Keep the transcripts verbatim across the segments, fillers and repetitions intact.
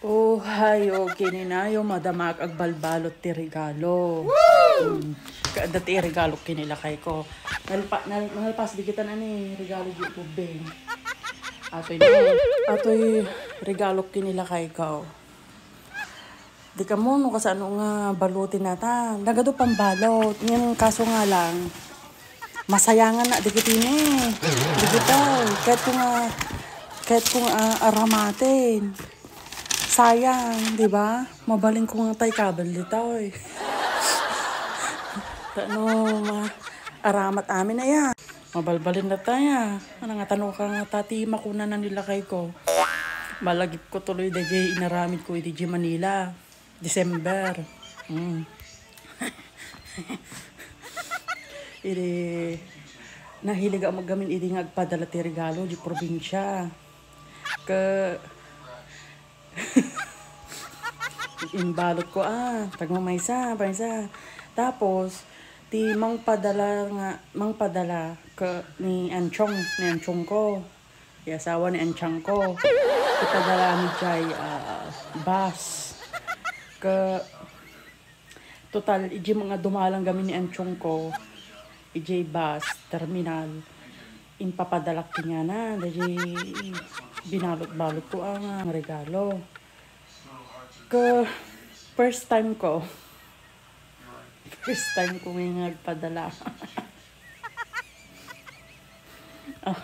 Oh, hayo, kininayo, madamak agbalbalot ti regalo. Mm. Kada ti regalo kinilakay ko. Nalpa-, nal-, nalpas di kita na ni regalo di ubing. Atoy na, atoy regalo kinilakay ko. Di kamo no kasano nga balutin nata. Nagadu pambalot. Ngayon, kaso nga lang, masayangan na dagiti ni. Dagiti, ket ko nga, ket ko nga, ah, aramaten. Sayang, di ba? Mabalin ko nga tay kabel dita, oy. Tano, ma, aramat amin aya. Mabalbalin na tayo. Ano nga tano ka nga tati, makuna na nilakay ko. Malagip ko tuloy, dayjay inaramid ko, idi di Manila. December. Mm. Idi, nahilig ako maggamin idi nga agpadala ti regalo, di probinsya. Ke, imbalot ko, ah, tagmamaysa, maysa. Tapos, ti mangpadala nga, mangpadala ke ni Anchong, ni Anchong ko. Ti asawa ni Anchang ko. Ipadala mi jay, ah, bus. Ke, total, iji nga dumalang gamin ni Anchong ko, iji bus terminal, impapadalak kaniana, dayjay binalot-balot ko ang regalo. Ke, first time ko, First time ko nga agpadala. Ah,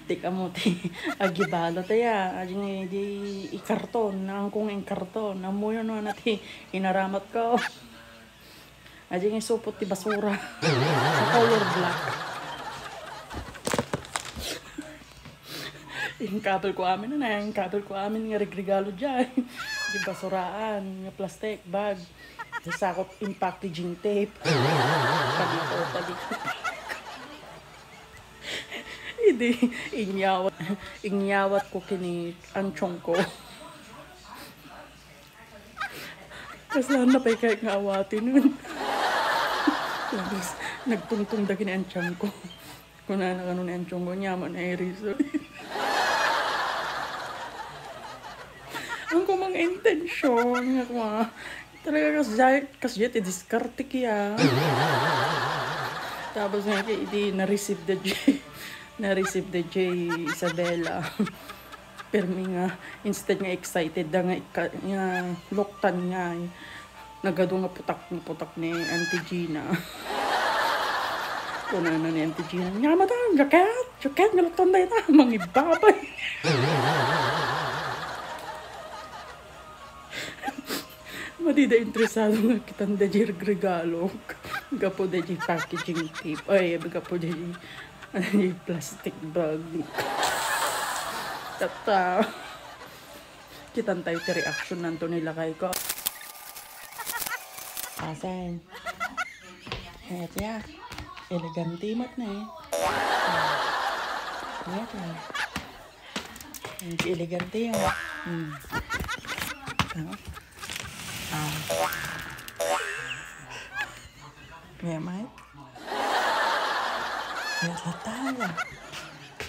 di kamo ti agibalot aya. Adi nga di ikarton. Naangko nga inkarton. Ammoyo no, na ti inaramat ko. Adi nga isupot ti basura. Sa color black. Inkabel ko amin, ano, inkabel ko amin nga regregalo jay. Di basuraan, nga plastic bag. Di sakop in packaging tape. Pagito, pagito. Idi, inyawat, inyawat ko kini Anchong ko. Kasla na pay kayat nga awaten. Tapos, nagtungtong da kini Anchong ko. Kunana kano ni Anchong ko, "Nyaman na iriso." Ang kumang intention nga kuma. Talaga kas jay, kas jay ti diskarte kaya. Tapos nga, iti na-receive da jay. Na-receive da jay Isabela. Permi nga, instead nga excited da nga ika-, nga luktan nga, eh. Nagadu nga putak, nga putak ni Auntie Gina. Kunana ni Auntie Gina, "Nga, madam, jacket, jacket, nga luktan da ita, mangibabay." Madida interesado nga kitan da jay regalo. Gapu da jay packaging tape. Ay, gapu da jay, ay, plastic bag. Tata. Kitan tayo ti reaction nanto ni lakay ko. Asen. Ayan siya. Elegante mat na eh. Ayan siya. Elegante yan. Hmm. Ah. Ah. Miyamay. Miyatay.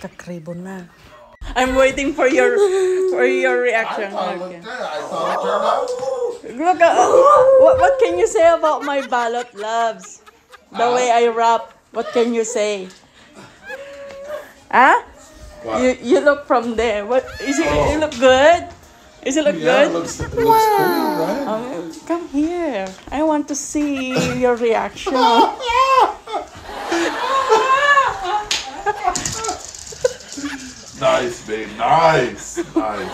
Kakribon na. I'm waiting for your, for your reaction. Okay. Look, uh, what, what can you say about my balot, loves? The way I wrap. What can you say? Huh? What? You, you look from there. What is it? Oh. You look good? Is it look good? Yeah, it looks, it looks pretty, right? Um, come here. I want to see your reaction. Nice, babe. Nice. Nice.